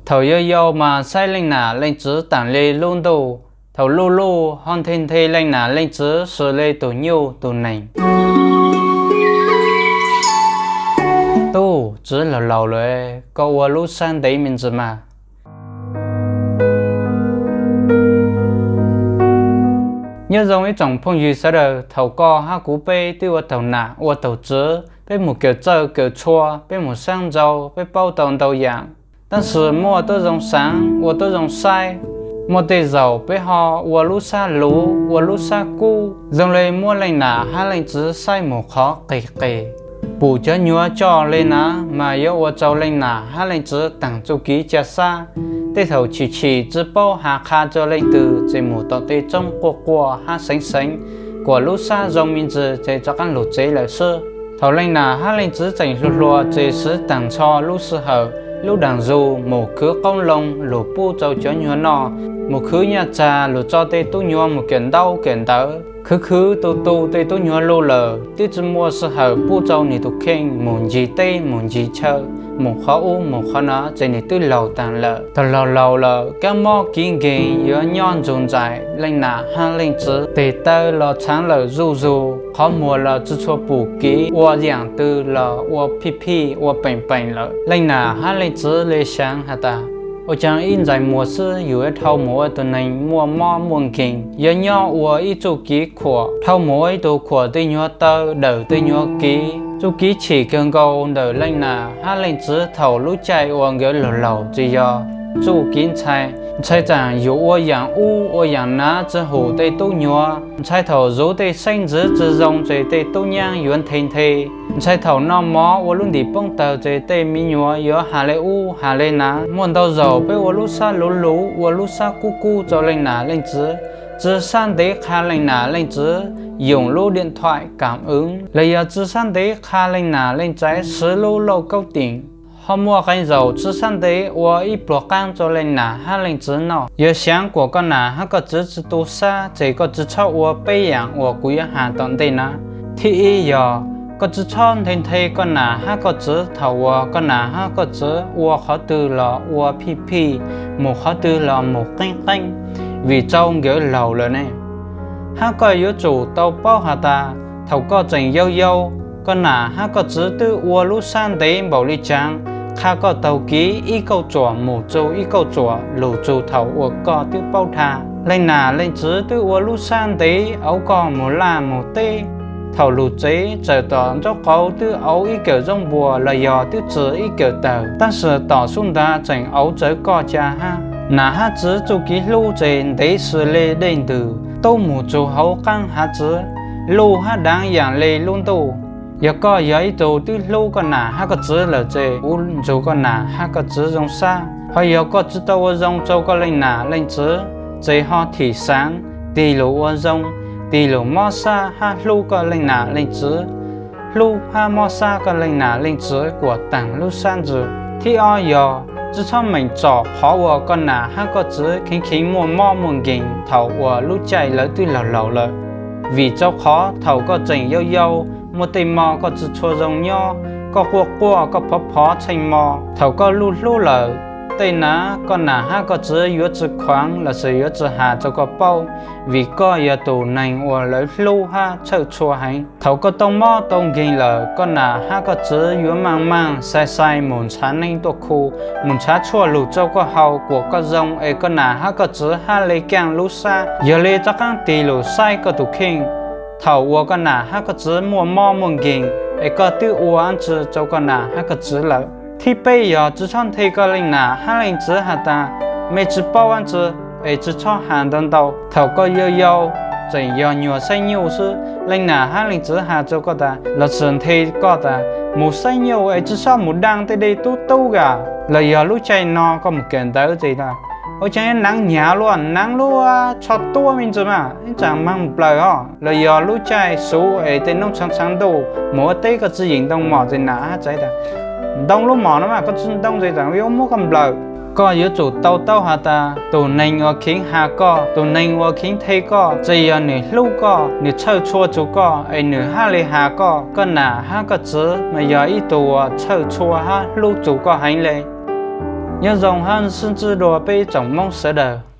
Thaum yau yau mas saib leej nam leej txiv taam le lub ntuj, thaum luj luj ho nthe nthe leej nam leej txiv xws le tus nyuj tus nees. Tub, txiv laus laus lawm, koj ua lub sab ntev me ntsis mas. Nyob zoo ib tsoom phooj ywg sawv daws, thaum koj hab kuv peb twb ua taug nam ua taug txiv, peb mus kawm txawj kawm txhua, peb mus saab ntsau, peb paub tau ntau yaam. Tab sis muaj tuab zoo xaav, ua tuab zoo saib, muaj tej zaug peb ho ua lub sab luv, ua lub sab kub, zoo le muab leej nam hab leej txiv saib mus qhov qis qis. Pum cov nyuag coj le na mas yuav ua rau leej nam hab leej txiv taag txuj kev ca sab. Tej thaum chim chim tsi paub has qha rua leej twg, ces mus tom tej tsoob quaj quaj hab seev seev, kuas lub sab zoo me ntsis ces rov qaab lug tsev lawm xwb. Thaum leej nam hab leej txiv tseem hluas hluas ces siv taag nrho lub sij hawm, lub daam zug mus khwv qoob loo lug pub rau cov nyuag noj, mus khwv nyaj tsag lug tso tej tub nyuag mus kawm ntaub kawm ntawv, khwv khwv tu tu tej tub nyuag luj lawm, twb tsi muaj sij hawm pub rau nwg tus kheej mus ncig teb mus ncig chaw, mus qhov ub mus qhov no, ces nwg twb laug taag lawm. Thaum laug laug lawm, kaab mob kev nkeeg yuav nyob ntsug nraim leej nam hab leej txiv. Tes taw los tshaav lawm zuj zug, qhov muag los tsi tshua pum kev, ua yaam twg los ua phij phij ua peem peem lawm. Leej nam hab leej txiv le xaav has tas, ua caag ib ntsais muag xwb yus yuav dhau mus ua ib tug neeg muaj mob muaj nkeeg, yuav nyob ua ib txuj kev khuam, dhau mus ua ib tug khuam tej nyuag taw, dawm tej nyuag kev. Txuj kev chim kawg nkaus ntawm leej nam hab leej txiv thaum lub caij uas nkawd laug laug ces yog txuj kev ntshai. Ntshai tsaam yus ua yaam ub ua yaam nav tsi hum tej tub nyuag, ntshai thaum zuv tej xeeb ntxwv tsi zoo ces tej tub nyab yuav nthe nthe, ntshai thaum noj mov ua lub ntim poob tawg ces tej me nyuam yuav has le ub has le nav. Muaj ntau zaug peb ua lub sab luv luv, ua lub sab kub kub rau leej nam leej txiv, tsi sab ntev qha leej nam leej txiv yoom lub diam thaim kaam wv, los yog tsi sab ntev qha leej nam leej txiv siv lub lauj kaub tiam. Ho muaj qee zaum tsi sab ntev ua ib pluag qaab rau leej nam hab leej txiv noj. Yog xyaav kuas koj nam hab koj txiv tsi tu sab ces koj tsi txhob ua peb yaam uas kuv yuav has tom ntej na. Thib ib yog, koj tsi txhob nthe nthe koj nam hab koj txiv thaum uas koj nam hab koj txiv ua qhov twg los ua phij phij, mus qhov twg los mus qeeb qeeb, vim rau nkawd laug lawm ne. Hab koj yuav tsum tau paub has tas, thaum koj tseem yau yau, koj nam hab koj txiv twb ua lub sab ntev npaum li caag, qha koj taug kev ib kauj tsuam mus txug ib kauj tsuam lug txug thaum uas koj twb paub dhau. Leej nam leej txiv twb ua lub sab ntev auv koj mus laj mus teb, thaum lug tsev txawm tom nraub qaum twb auv ib kawm zaub npua los yog twb txwm ib kawm tawg, tab sis tom xub ntaag tseem auv tsawv koj ca hab. Nam hab txiv txuj kev hlub ces ntev xws le dej ntws, tub mus txug hauv qaab hav txiv, luj hab daav yaam le lub ntuj. Yog koj yog ib tug twb hlub koj nam hab koj txiv lawm ces kuv nrug koj nam hab koj txiv zoo sab. Ho yog koj tsi tau ua zoo rau koj leej nam leej txiv, ces ho thim xaav, tig lug ua zoo, tig lug mob sab hab hlub koj leej nam leej txiv, hlub hab mob sab koj leej nam leej txiv kuas taag lub sab ntsws. Thib ob yog, tsi txhob meem tsom qhov uas koj nam hab koj txiv kheev kheev muaj mob muaj nkeeg thaum uas lub caij lawv twb laug laug lawm. Vim rau qhov thaum koj tseem yau yau, muaj tej mo koj tsi tshua zoo nyob, koj quaj quaj koj phov phov tsheej mo. Thaum koj luj hlub lawm, tej nav koj nam hab koj txiv yuav tsi khuav lossis yuav tsi has rau koj paub, vim koj yog tus neeg uas lawv hlub hab txhawj txhua heev. Thaum koj tau mob tau nkeeg lawm, koj nam hab koj txiv yuav maaj maaj sai sai mus nrhav neeb tuaj khu, mus nrhav tshuaj lug rau koj haus kuas koj zoo es koj nam hab koj txiv hab le kaaj lub sab. Yog le rov qaab tig lug saib koj tus kheej thaum uas koj nam hab koj txiv muaj mob muaj nkeeg es koj twb ua dlaab tsi rau koj nam hab koj txiv lawm. Thib peb yog tsi txhob nthe koj leej nam hab leej txiv has tas, mej tsi paub dlaab tsi es tsi txhob has ntau ntau. Thaum koj yau yau, tseem yog nyuag saib nyuj xwb, leej nam hab leej txiv has rau koj tas lossis nthe koj tas, mus saib nyuj es tsi txhob mus daaj tej dej tub tub ka, los yog lub caij no koj mus kawm ntawv ces tas, ua caag naav hnyav luaj, naav luaj tsho tuab me ntsis mas ib tsaam maag nplawm os, los yog lub caij xuv es tej noob tshaav tshaav ntuj mus ua teb koj tsi yeem ntoo mom ces nam hab txiv tas, ntoo lub mom no mas koj tsi ntoo ces tas yuav muab koj nplawm. Koj yuav tsum tau taub has tas tus neeg uas kheev has koj, tus neeg uas kheev nthe koj, ces yog nwg hlub koj, nwg txhawj txhua txug koj es nwg hab le has koj. Koj nam hab koj txiv mas yog ib tug uas txhawj txhua hab hlub txug koj heev le. Nyob zoo hab sib ntsib dua peb ib tsoom Moob sawv daws.